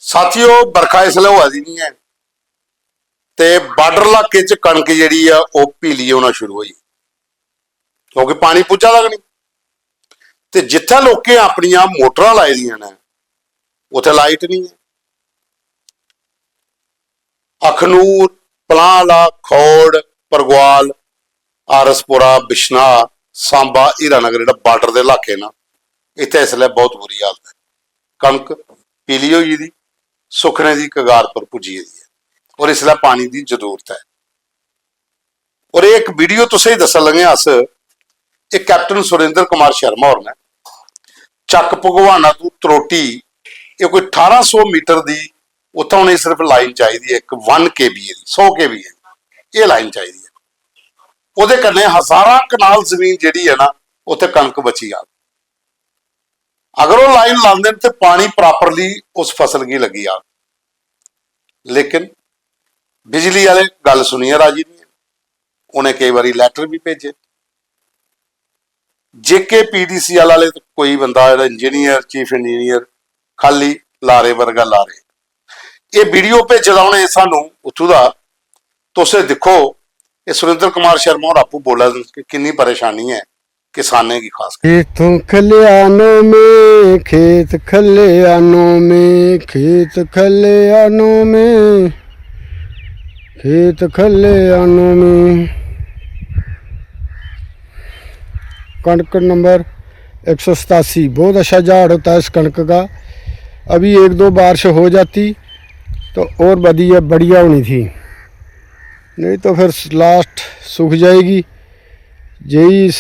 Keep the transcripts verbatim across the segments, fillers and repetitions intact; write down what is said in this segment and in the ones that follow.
साथियो, बरखा इसलै होआ दी निं ऐ ते बार्डर इलाके च कनक जेह्ड़ी ऐ, ओह् पीली होना शुरू होई, क्योंकि पानी पुज्जा दा गै निं। ते जित्थै लोकें अपनियां मोटरां लाई दियां न, उत्थै लाइट निं ऐ। अखनूर, पलांला, खौड़, परगवाल, आरसपुरा, बिश्नाह, सांबा, हीरानगर, जेह्ड़ा बार्डर दे इलाके न, इत्थै इसलै बहुत बुरी हालत ऐ। कनक पीली होई गेदी, सुक्खने दी कगार पर पुज्जी गेदी ऐ और इसलै पानी दी जरूरत ऐ। और एह् इक वीडियो तुसेंगी दस्सन लगे अस, एह् कैप्टन सुरेंद्र कुमार शर्मा होर न, चक भगवाना तू त्रोटी, एह् कोई ठारां सौ मीटर दी, उत्थै उ'नेंगी सिर्फ लाइन चाहिदी ऐ इक वन केवीए दी, सौ केवीए दी, एह् लाइन चाहिदी ऐ। ओह्दे कन्नै हजारां कनाल जमीन जेह्ड़ी ऐ ना, उत्थै कनक बची जाग। अगर ओह् लाइन लांदे न ते पानी प्रापरली उस फसल गी लग्गी जाग। लेकिन बिजली आह्ले गल्ल सुनियै राजी निं हैन। उ'नें केई बारी लैटर बी भेजे। जेके पीडीसीएल आह्ले ते कोई बंदा, जेह्ड़ा इंजीनियर, चीफ इंजीनियर, खाली लारे वर्गा लारे। एह् वीडियो भेजे दा उ'नें सानू उत्थू दा, तुस एह् दिक्खो, एह् सुरेंद्र कुमार शर्मा होर आपूं बोला दे न कि किन्नी परेशानी ऐ किसानें गी खास करियै। खेतों खलियानों में, खेत खलियानों में, खेत खलियानों में, खेत खलियानों में। कणक नंबर एक सौ सतासी, बहुत अच्छा झाड़ होता है इस कणक का। अभी एक दो बारिश हो जाती तो और बढ़िया, बढ़िया होनी थी, नहीं तो फिर लास्ट सूख जाएगी। जेई इस,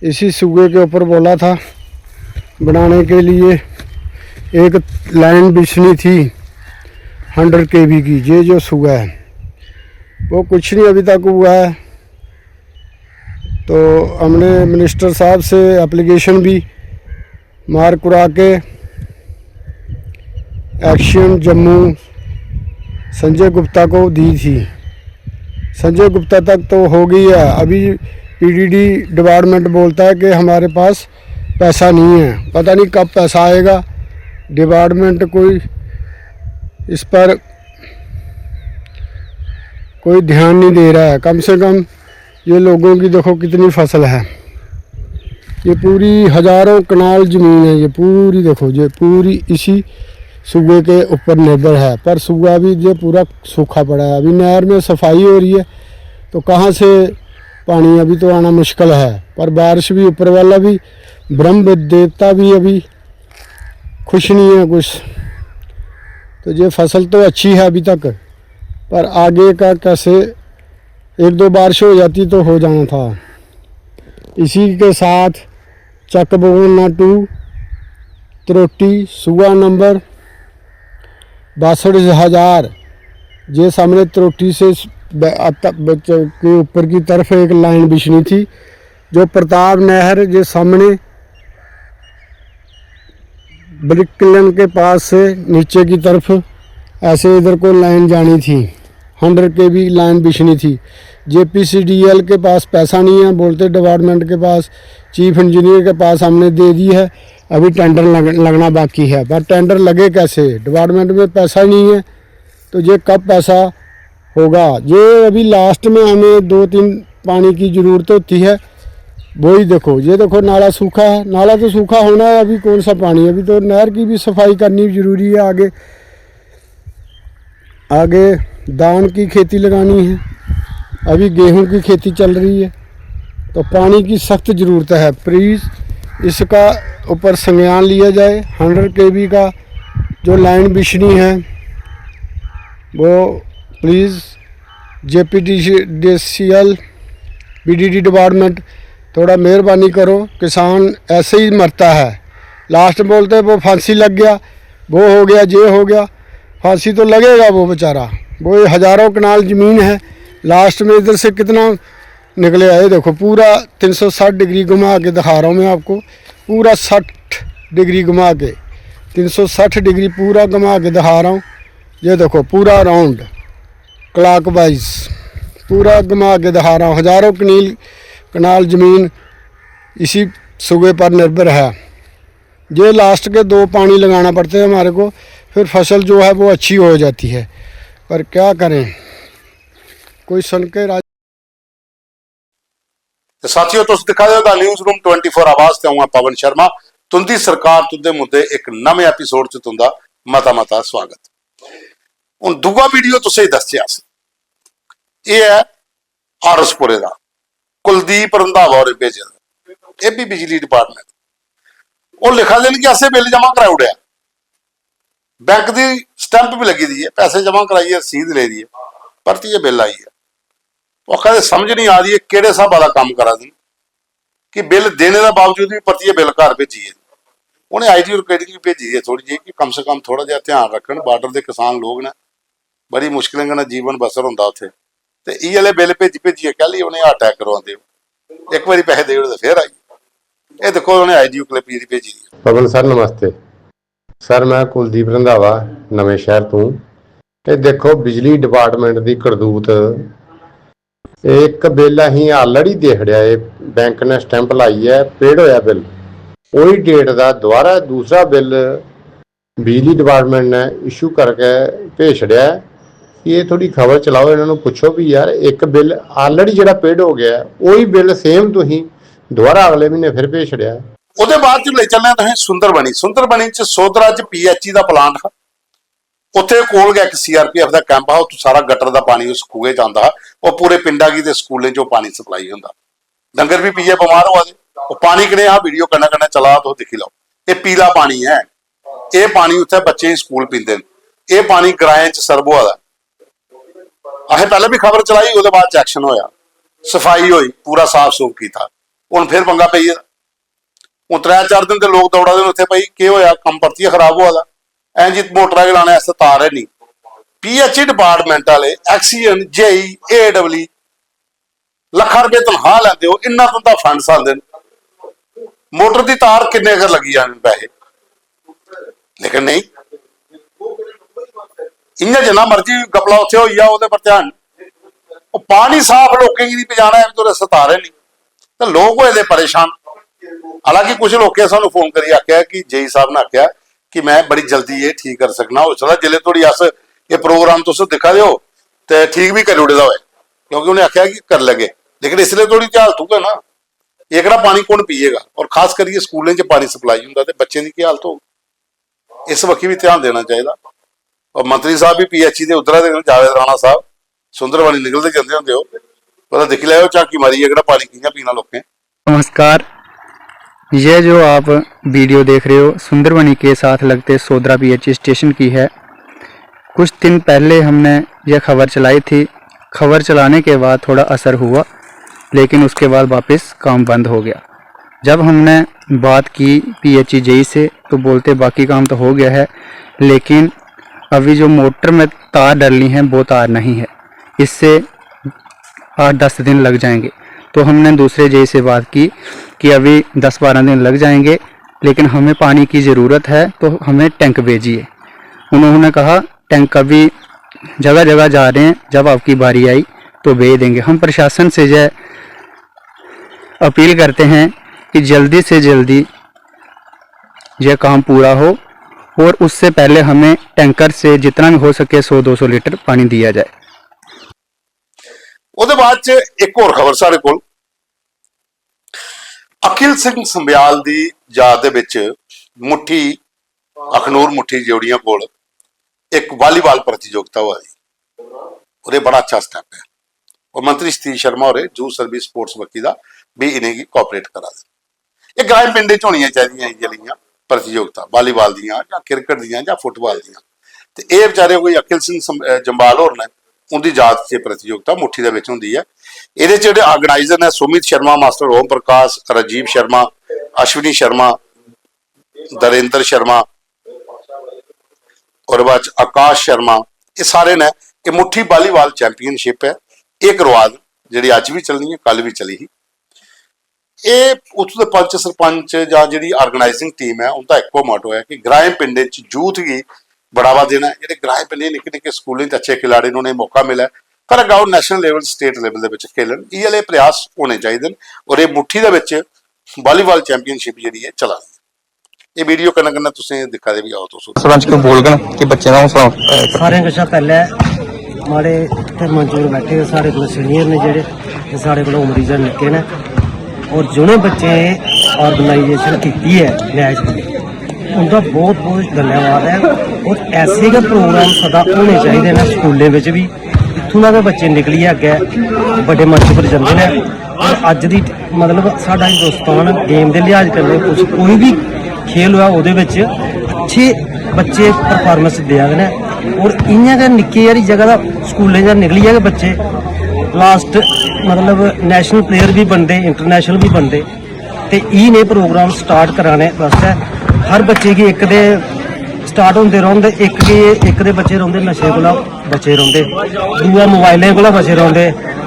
इसी सूखे के ऊपर बोला था बनाने के लिए, एक लाइन बिछनी थी हंड्रेड केवी की, ये जो सूखा है वो कुछ नहीं अभी तक हुआ है। तो हमने मिनिस्टर साहब से एप्लीकेशन भी मार कुरा के एक्शन जम्मू संजय गुप्ता को दी थी। संजय गुप्ता तक तो हो गई है, अभी पीडीडी डिपार्टमेंट बोलता है कि हमारे पास पैसा नहीं है, पता नहीं कब पैसा आएगा। डिपार्टमेंट कोई इस पर कोई ध्यान नहीं दे रहा है। कम से कम ये लोगों की देखो कितनी फसल है, ये पूरी हजारों कनाल जमीन है, ये पूरी देखो, ये पूरी इसी सूखे के ऊपर निर्भर है। पर सूखा भी ये पूरा सूखा पड़ा है। अभी नहर में सफाई हो रही है तो कहाँ से पानी, अभी तो आना मुश्किल है। पर बारिश भी, ऊपर वाला भी, ब्रह्म देवता भी अभी खुश नहीं है कुछ। तो ये फसल तो अच्छी है अभी तक, पर आगे का कैसे, एक दो बारिश हो जाती तो हो जाना था। इसी के साथ चक बगोना टू त्रोटी सूआ नंबर बासठ हज़ार, जे सामने त्रोटी से स-, ब-, अत-, बच-, के ऊपर की तरफ एक लाइन बिछनी थी, जो प्रताप नहर जे सामने ब्रिकलन के पास से नीचे की तरफ ऐसे इधर को लाइन जानी थी, हंड्रेड केवी लाइन बिछनी थी। जेपीसीडीएल के पास पैसा नहीं है, बोलते डिपार्टमेंट के पास, चीफ इंजीनियर के पास हमने दे दी है, अभी टेंडर लग, लगना बाकी है। पर टेंडर लगे कैसे, डिपार्टमेंट में पैसा ही नहीं है, तो ये कब पैसा होगा? ये अभी लास्ट में हमें दो तीन पानी की ज़रूरत होती है, वही देखो, ये देखो नाला सूखा है, नाला तो सूखा होना है, अभी कौन सा पानी, अभी तो नहर की भी सफाई करनी ज़रूरी है। आगे, आगे धान की खेती लगानी है, अभी गेहूं की खेती चल रही है, तो पानी की सख्त ज़रूरत है। प्लीज़ इसका ऊपर संज्ञान लिया जाए। हंड्रेड केवी का जो लाइन बिछनी है, वो प्लीज़ जेपीडीसीएल, पीडीडी डिपार्टमेंट, थोड़ा मेहरबानी करो। किसान ऐसे ही मरता है, लास्ट में बोलते वो फांसी लग गया, वो हो गया, ये हो गया। फांसी तो लगेगा वो बेचारा, वो ये हज़ारों कनाल ज़मीन है, लास्ट में इधर से कितना निकले आए। देखो, पूरा तीन सौ साठ डिग्री घुमा के दिखा रहा हूँ मैं आपको, पूरा साठ डिग्री घुमा के, तीन सौ साठ डिग्री पूरा घुमा के दिखा रहा हूँ। ये देखो, पूरा राउंड क्लॉकवाइज पूरा घुमा के दिखा रहा हूँ। हज़ारों कनील कनाल ज़मीन इसी सूबे पर निर्भर है। ये लास्ट के दो पानी लगाना पड़ते हैं हमारे को, फिर फसल जो है वो अच्छी हो जाती है। पर क्या करें, कोई सन के राज ते साथियो, तुस दिक्खा दे ओ the news room twenty four आवाज ते अ'ऊं आं पवन शर्मा। तुंदी सरकार तुंदे मुद्दे इक नमें एपिसोड च तुंदा मता मता स्वागत। हून दूआ वीडियो तुसें दसचे अस, एह् ऐ आरएसपुरे दा, कुलदीप रंधावा होरें भेजे दा, एह् बी बिजली डिपार्टमेंट। ओह् लिखा दे न कि असें बिल जमा कराई ओड़ेआ, बैंक दी स्टैंप बी लग्गी दी ऐ, पैसे जमा कराइयै रसीद लेई दी ऐ, परतियै बिल आई ऐ। ओह् आखा दे समझ निं आ दी एह् केह्ड़े स्हाबा दा कम्म करा दे न कि बिल देने दे बावजूद बी परतियै बिल घर भेजियै उ'नें आईडी रिकॉर्डिंग बी भेजी ऐ थोड़ी जेही कि कम से कम थोड़ा जेहा ध्यान रक्खन, बार्डर दे किसान लोक न, बड़ी मुश्कलें कन्नै जीवन बसर होंदा उत्थै। ते इ'यै ले बिल भेजी भेजियै कैह्ली उ'नें हार्ट अटैक करोआंदे ओ? इक बारी पैसे देई ओड़े ते फिर आई। एह् दिक्खो उ'नें आईडी क्लिप जेह्ड़ी भेजी दी ऐ। पवन सर नमस्ते। सर मैं कुलदीप रंधावा नवें शहर तूं। एह् दिक्खो बिजली डिपार्टमेंट दी करतूत। इक बिल अहीं आलरेडी देई छड़ेआ, एह् बैंक ने स्टैंप लाई ऐ, पेड होआ बिल। ओही डेट दा दोबारा दूसरा बिल बिजली डिपार्टमेंट ने इशू करके भेज छड़ेआ ऐ कि एह् थोड़ी खबर चलाओ, इन्होंने पुच्छो भी यार, इक बिल आलरेडी जेह्ड़ा पेड हो गया ऐ, ओही बिल सेम तुहीं दोबारा अगले म्हीने फिर भेज छड़ेआ ऐ। ओह्दे बाद च लेई चलने आं तुसें सुंदरबनी। सुंदरबनी च सोदरा च पीएचई दा प्लांट हा, उत्थे कोल गै इक सीआरपीएफ दा कैंप हा, उत्थों सारा गटर दा पानी उस खूहे च आंदा हा, ओह् पूरे पिंडा गी ते स्कूलें च ओह् पानी सप्लाई होंदा। डंगर बी पीयै बमार होआ दे। ओह् पानी कनेहा हा, वीडियो कन्नै कन्नै चला दा, तुस दिक्खी लैओ। एह् पीला पानी ऐ, एह् पानी उत्थै बच्चें गी स्कूल पींदे न, एह् पानी ग्राएं च सर्व होआ दा। असें पैह्लें बी खबर चलाई, ओह्दे बाद च एक्शन होआ, सफाई होई, पूरा साफ सूफ कीता, हून फिर पंगा पेई गेदा। हून त्रै चार दिन ते लोक दौड़ा दे न उत्थै, भाई केह् होआ, कम्म परतियै खराब होआ दा। ऐं जी मोटरा गी लाने आस्तै तार है नहीं। पीएचई डिपार्टमेंट आह्ले, एक्सीएन, जेई, एडब्ल्यू, लक्खां रपेऽ तनखाह लैंदे ओ, इन्ना तुं'दा फंड्स आंदे न, मोटर दी तार किन्ने कर लग्गी जाने न पैहे? लेकिन नेईं, इ'यां जिन्ना मर्जी गपला उत्थै होई जा, ओह्दे पर ध्यान। ओह् पानी साफ लोकें गी निं पजाना ऐ, तुं'दे सतारे निं। ते लोक होए दे परेशान। हालांकि कुछ लोकें सानूं फोन करियै आखेआ कि जेई साहब ने आखेआ कि में बड़ी जल्दी एह् ठीक करी सकना। होई सकदा जिसलै धोड़ी अस एह् प्रोग्राम तुस दिक्खा दे ओ ते ठीक बी करी ओड़े दा होऐ, क्योंकि उ'नें आखेआ कि करी लैगे, लेकिन इसलै धोड़ी ते हालत उ'ऐ ना। एह्कड़ा पानी कु'न पिएगा? और खास करियै स्कूलें च पानी सप्लाई होंदा ते बच्चें दी केह् हालत होग? इस बक्खी बी ध्यान देना चाहिदा। और मंत्री साहब बी पीएचई दे उद्धरा दे न, जावेद राणा साहब, सुंदरबनी निकलदे जंदे होंदे ओ, पता दिक्खी लैओ झांकी मारियै एह्कड़ा पानी कि'यां पीना लोकें। नमस्कार, यह जो आप वीडियो देख रहे हो सुंदरबनी के साथ लगते सोदरा पीएचई स्टेशन की है। कुछ दिन पहले हमने यह खबर चलाई थी। खबर चलाने के बाद थोड़ा असर हुआ, लेकिन उसके बाद वापस काम बंद हो गया। जब हमने बात की पीएचई जेई से, तो बोलते बाकी काम तो हो गया है, लेकिन अभी जो मोटर में तार डलनी है, वो तार नहीं है, इससे आठ दस दिन लग जाएंगे। तो हमने दूसरे जेई से बात की कि अभी दस बारह दिन लग जाएंगे, लेकिन हमें पानी की ज़रूरत है, तो हमें टैंक भेजिए। उन्होंने कहा, टैंक अभी जगह जगह जा रहे हैं, जब आपकी बारी आई तो भेज देंगे। हम प्रशासन से यह अपील करते हैं कि जल्दी से जल्दी यह काम पूरा हो और उससे पहले हमें टैंकर से जितना भी हो सके सौ दो सौ लीटर पानी दिया जाए। ओह्दे बाद च इक होर खबर साढ़े कोल, अखिल सिंह संब्याल दी याद दे बिच मुट्ठी, अखनूर मुट्ठी जेवड़ियां कोल इक वालीबाल प्रतियोगिता होआ दी, और एह् बड़ा अच्छा स्टैप ऐ। और मंत्री सतीश शर्मा होरें जू सर्विस स्पोर्ट्स बक्खी दा बी इ'नेंगी कोआपरेट करा दे। एह् ग्राएं पिंडें च होनियां चाहिदियां इ'यै लेइयां प्रतियोगिता, वालीबाल दियां जां क्रिकेट दियां जां फुटबाल दियां। ते एह् बेचारे कोई अखिल सिंह सम- अ, जम्वाल होर न, उं'दी याद च एह् प्रतियोगिता मुट्ठी दे बिच होंदी ऐ। एह्दे च जेह्ड़े ऑर्गेनाइजर न, सुमित शर्मा, मास्टर ओम प्रकाश, राजीव शर्मा, अश्विनी शर्मा, दरेंद्र शर्मा, ओह्दे बाद च आकाश शर्मा, एह् सारे न। एह् मुट्ठी वालीबाल चैंपियनशिप ऐ, एह् करवा दी, जेह्ड़ी अज्ज बी चलनी ऐ, कल बी चली ही। एह् उत्थूं दे पंच सरपंच जां जेह्ड़ी ऑर्गेनाइजिंग टीम ऐ, उं'दा इक्को मोटो ऐ कि ग्राएं पिंडें च यूथ गी बढ़ावा देना ऐ। जेह्ड़े ग्राएं पिंडें निक्के निक्के स्कूलें च अच्छे खिलाड़ी न, उ'नेंगी मौका मिलै, पर अग्गें ओह् नेशनल लेवल, स्टेट लेवल दे बिच खेलन। इ'यै लेह् प्रयास होने चाहिदे न। और एह् मुट्ठी दे बिच वालीबाल चैंपियनशिप जेह्ड़ी ऐ, चला दी ऐ। एह् वीडियो कन्नै कन्नै तुसें दिक्खा दे बी आओ तुस। सरपंच कोई बोलगन कि बच्चें दा हौसला, अ, सारें कशा पैह्लें माड़े इत्थै मंच पर बैठे दे साढ़े कोला सीनियर न जेह्ड़े, ते साढ़े कोला उम्री च निक्के न, और जि'नें बच्चें एह् organisation कीती ऐ मैच दी, उं'दा बहुत बहुत धन्यवाद ऐ। और ऐसे गै प्रोग्राम सदा होने चाहिदे न स्कूलें बिच बी। इत्थूं दा गै बच्चे निकलियै अग्गें बड्डे मंच पर जंदे न। और अज्ज दी, मतलब, साढ़ा हिंदुस्तान गेम दे लिहाज कन्नै कुछ, कोई बी खेल होऐ, ओह्दे बिच अच्छे बच्चे परफार्मेंस देआ दे न। और इ'यां गै निक्की हारी जगह दा स्कूलें चा निकलियै गै बच्चे लास्ट, मतलब, नेशनल प्लेयर बी बनदे, इंटरनेशनल बी बनदे। ते इ'यै नेह् प्रोग्राम स्टार्ट कराने बास्तै हर बच्चे गी इक ते स्टार्ट होंदे रौंह्दे, इक गी, इक दे बच्चे रौंह्दे नशे कोला बचे रौंह्दे, दूआ मोबाइलें कोला बचे रौंह्दे,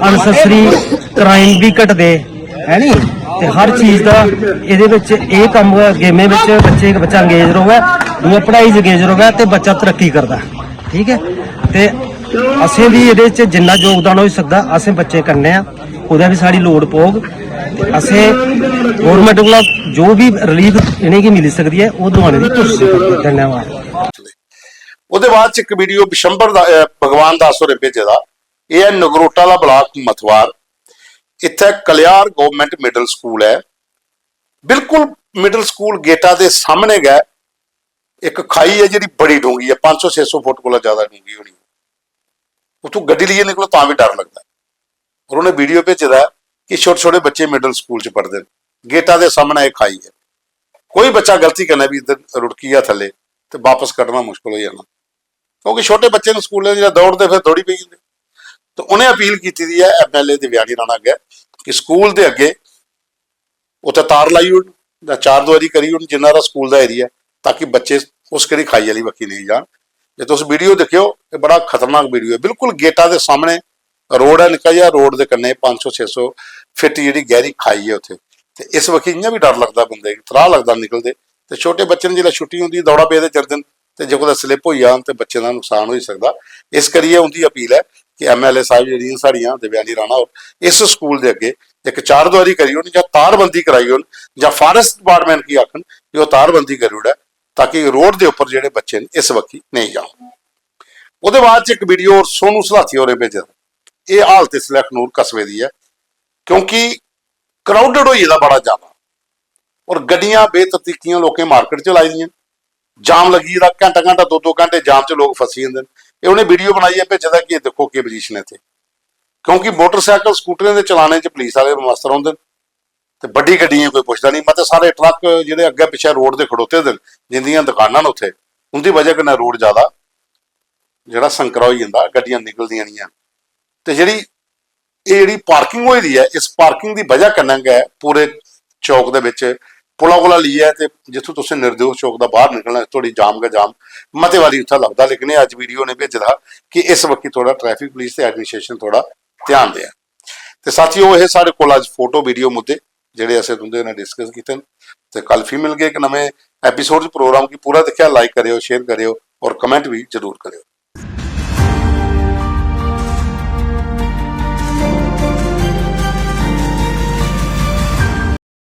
अननेसेसरी क्राइम बी घटदे, है नी? ते हर चीज दा एह्दे बिच एह् कम्म, गेमें बिच बच्चे, इक बच्चा अंगेज र'वै, दूआ पढ़ाई च अंगेज र'वै ते बच्चा तरक्की करदा, ठीक ऐ? ते असें बी एह्दे च जिन्ना योगदान होई सकदा, असें बच्चें कन्नै आं, कुतै बी साढ़ी लोड़ पौग ते असें गौरमेंट कोला जो बी रिलीफ इ'नेंगी मिली सकदी ऐ, ओह् दोआने दी कोशश करगे। धन्यवाद। ओह्दे बाद च इक वीडियो बिशंबर दा, अ, भगवान दास होरें भेजे दा। एह् ऐ नगरोटा दा ब्लाक मथवार, इत्थै कलियार गवर्नमेंट मिडल स्कूल ऐ, बिल्कुल मिडल स्कूल गेटा दे सामने गै इक खाई ऐ जेह्ड़ी बड़ी डूंगी ऐ, पंज सौ छे सौ फुट कोला ज्यादा डूंगी होनी। उत्थूं गड्डी लेइयै निकलो तां बी डर लगदा ऐ। और उ'नें वीडियो भेजे दा ऐ कि छोटे छोटे बच्चे मिडल स्कूल च पढ़दे न, गेटा दे सामने एह् खाई ऐ, कोई बच्चा गलती कन्नै बी इद्धर रुड़की गेआ थल्ले ते बापस कड्ढना मुश्कल होई जाना, क्योंकि छोटे बच्चे न स्कूलें च दौड़दे फिर दौड़ी पेई जंदे। ते उ'नें अपील कीती दी ऐ एमएलए देवयानी राणा अग्गै कि स्कूल दे अग्गै उत्थै तार लाई ओड़न जां चार दुआरी करी ओड़न, जिन्ना हारा स्कूल दा एरिया, ताकि बच्चे उस केह्ड़ी खाई आह्ली बक्खी नेईं जान। जे तुस वीडियो दिक्खेओ, एह् बड़ा खतरनाक वीडियो ऐ। बिल्कुल गेटा दे सामने रोड ऐ, निक्का जेहा रोड दे कन्नै पंज सौ छे सौ फिट जेह्ड़ी गैह्री खाई ऐ उत्थै। ते इस बक्खी इ'यां बी डर लगदा बंदे गी, त्राह् लगदा निकलदे। ते छोटे बच्चे न, जिसलै छुट्टी होंदी, दौड़ा पेदे जंदे न, ते जे कुतै स्लिप होई जान ते बच्चें दा नुकसान होई सकदा। इस करियै उं'दी अपील ऐ कि एमएलए साहब जेह्ड़ियां साढ़ियां देवयानी राणा होर इस स्कूल दे अग्गें इक चारदुआरी करी ओड़न जां तारबंदी कराई ओड़न जां फारेस्ट डिपार्टमेंट गी आखन कि ओह् तारबंदी करी ओड़ै, ताकि रोड दे उप्पर जेह्ड़े बच्चे न इस बक्खी नेईं जान। ओह्दे बाद च इक वीडियो होर सोनू सलाथिया होरें भेजे दा। एह् हालत इसलै अखनूर कस्बे दी ऐ, क्योंकि क्राउडेड होई गेदा बड़ा ज्यादा, और गड्डियां बेतरतीकियां लोकें मार्केट च लाई दियां, जाम लग्गी गेदा, घैंटा घैंटा दो दो घैंटे जाम च लोक फसी जंदे न। एह् उ'नें वीडियो बनाइयै भेजे दा कि एह् दिक्खो केह् पोजीशन ऐ इत्थै, क्योंकि मोटरसाइकिल स्कूटरें दे चलाने च पुलिस आह्ले मस्त रौंह्दे न ते बड्डी गड्डियें कोई पुछदा नहीं। मते सारे ट्रक जेह्ड़े अग्गें पिच्छें रोड दे खड़ोते दे न, जिंदियां दकानां न उत्थै, उं'दी बजह कन्नै रोड ज्यादा जेह्ड़ा संकरा होई जंदा, गड्डियां निकलदियां निं हैन। ते जेह्ड़ी एह् जेह्ड़ी पार्किंग होई दी ऐ, इस पार्किंग दी बजह कन्नै गै पूरे चौक दे बिच, पुला कोला लेइयै ते जित्थूं तुसें निर्दोश चौक दा बाहर निकलना, इस धोड़ी जाम गै जाम मते बारी उत्थै लभदा। लेकिन एह् अज्ज वीडियो ने भेजे दा कि इस बक्खी थोड़ा ट्रैफिक पुलिस ते एडमिनिस्ट्रेशन थोड़ा ध्यान देऐ। ते साथियो, एह् साढ़े कोल अज्ज फोटो वीडियो मुद्दे जेह्ड़े असें तुं'दे कन्नै डिस्कस कीते न। ते कल फ्ही मिलगे इक नमें एपिसोड च। प्रोग्राम गी पूरा दिक्खेआ, लाइक करेओ, शेयर करेओ और कमेंट बी जरूर करेओ।